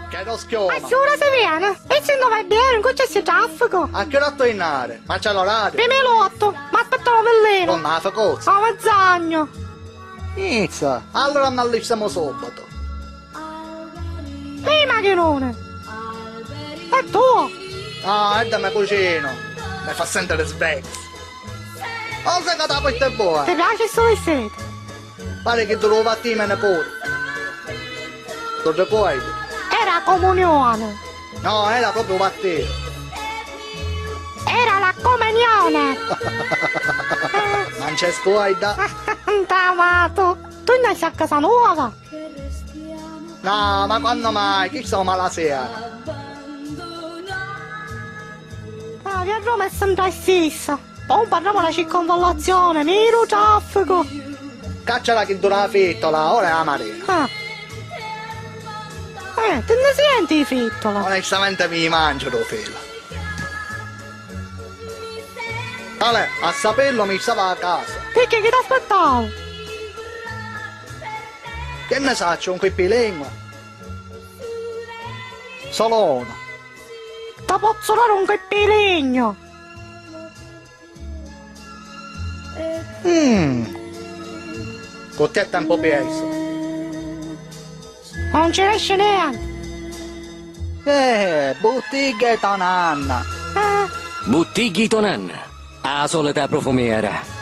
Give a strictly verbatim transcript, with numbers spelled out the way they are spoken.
Che do schioma! A ch'ura si veni? E si no vai beni, cu c'è sti trafficu? A ch'ura tu innari? Ma c'è l'orariu? Prima l'ottu, m'aspetta lu villinu. Non la fa cosa? A mezz'annu. Inizia, allora n'allistemu subito. Prima che non. E tu? Ah, e da me cucino. Mi fa sentire sveglio. Oh, sai che da questo è buono. Ti piace sto vestito? Pare che tu lo batti me nipote. Lo ricordi? Era comunione. No, era proprio batteru. Era la comunione. Ma non c'è scuoida. T'amato. Tu non sei a casa nuova? No, ma quando mai? Chi sono malasera? Ah, via Roma è sempre la stessa. Poi parliamo della circonvallazione, meno traffico. Cacciala che dura la fettola, ora è la marina. Ah. Eh, ti ne senti di fettola? Onestamente mi mangio lo filo. Ale, a saperlo mi stava a casa. Perché che t'aspettavo? Che ne saccio, un quippilingua? Solo uno. Ti pozzo dare un quippilingno? Mmm. Con te è tempo perso. Non ci riesce niente. Eh, buttigghia di to nanna. Eh. Buttigghia di to nanna. A solita profumiera.